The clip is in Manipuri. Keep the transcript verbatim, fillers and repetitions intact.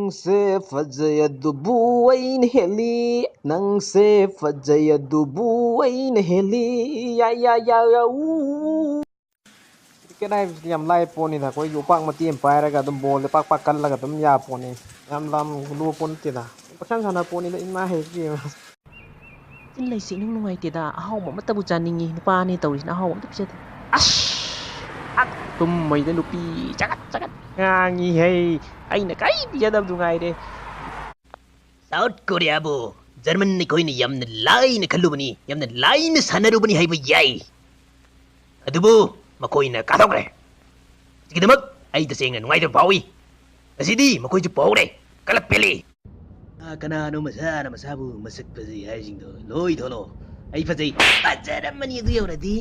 ꯅꯪꯁꯦ ꯐꯖꯩ ꯑꯗꯨꯕꯨ ꯑꯩꯅ ꯍꯦꯜꯂꯤ, ꯅꯪꯁꯦ ꯐꯖꯩ ꯑꯗꯨꯕꯨ ꯑꯩꯅ ꯍꯦꯜꯂꯤ, ꯌꯥ ꯌꯥ ꯌꯥ ꯌꯥ ꯎ꯫ ꯀ꯭ꯔꯤꯀꯦꯠ ꯍꯥꯏꯕꯁꯤꯗꯤ ꯌꯥꯝ ꯂꯥꯏꯕ ꯄꯣꯠꯅꯤꯗ, ꯑꯩꯈꯣꯏꯒꯤ ꯎꯄꯥꯛ ꯃꯇꯦꯛ ꯑꯃ ꯄꯥꯏꯔꯒ ꯑꯗꯨꯝ ꯕꯣꯜꯁꯦ ꯄꯥꯛ ꯄꯥꯛ ꯀꯜꯂꯒ ꯑꯗꯨꯝ ꯌꯥꯕ ꯄꯣꯠꯅꯤ, ꯌꯥꯝ ꯂꯥꯝ ꯂꯨꯕ ꯄꯣꯠ ꯅꯠꯇꯦꯗ꯫ ꯄꯪꯁꯥꯟ ꯁꯥꯟꯅꯕ ꯄꯣꯠꯅꯤꯗ, ꯏꯃꯥ ꯍꯦꯛ ꯌꯦꯡꯉꯣ꯫ ꯆꯤꯟ ꯂꯩꯁꯦ ꯏꯅꯨꯡ ꯅꯨꯡꯉꯥꯏꯇꯦꯗ, ꯑꯍꯥꯎꯕ ꯑꯃꯠꯇꯕꯨ ꯆꯥꯅꯤꯡꯉꯤ, ꯅꯨꯄꯥꯅꯦ ꯇꯧꯔꯤꯁꯤꯅ ꯑꯍꯥꯎꯕ ꯑꯝꯇ ꯄꯤꯖꯗꯦ꯫ ꯑꯁ! ꯇꯨꯝꯕꯩꯗ ꯅꯨꯄꯤ ꯆꯒꯠ ꯆꯒꯠ ꯉꯥꯡꯉꯤꯍꯦ, ꯑꯩꯅ ꯀꯔꯤ ꯄꯤꯖꯗꯕꯗꯨ ꯉꯥꯏꯔꯦ꯫ ꯁꯥꯎꯠ ꯀꯣꯔꯤꯌꯥꯕꯨ ꯖꯔꯃꯟ ꯑꯩꯈꯣꯏꯅ ꯌꯥꯝꯅ ꯂꯥꯏꯅ ꯈꯜꯂꯨꯕꯅꯤ, ꯌꯥꯝꯅ ꯂꯥꯏꯅ ꯁꯥꯟꯅꯔꯨꯕꯅꯤ ꯍꯥꯏꯕ ꯌꯥꯏ꯫ ꯑꯗꯨꯕꯨ ꯃꯈꯣꯏꯅ ꯀꯥꯊꯣꯛꯈ꯭ꯔꯦ꯫ ꯁꯤꯒꯤꯗꯃꯛ ꯑꯩ ꯇꯁꯦꯡꯅ ꯅꯨꯡꯉꯥꯏꯇꯕ ꯐꯥꯎꯏ꯫ ꯉꯁꯤꯗꯤ ꯃꯈꯣꯏꯁꯨ ꯄꯣꯍꯧꯔꯦ꯫ ꯀꯂꯛ ꯄꯦꯜꯂꯤ꯫ ꯑꯥ, ꯀꯅꯥꯅꯣ ꯃꯁꯥꯅ ꯃꯁꯥꯕꯨ ꯃꯁꯛ ꯐꯖꯩ ꯍꯥꯏꯔꯤꯁꯤꯡꯗꯣ? ꯂꯣꯏ ꯊꯣꯛꯂꯛꯑꯣ꯫ ꯑꯩ ꯐꯖꯩ꯫ ꯐꯖꯔꯝꯃꯅꯤ ꯑꯗꯨ ꯌꯧꯔꯗꯤ꯫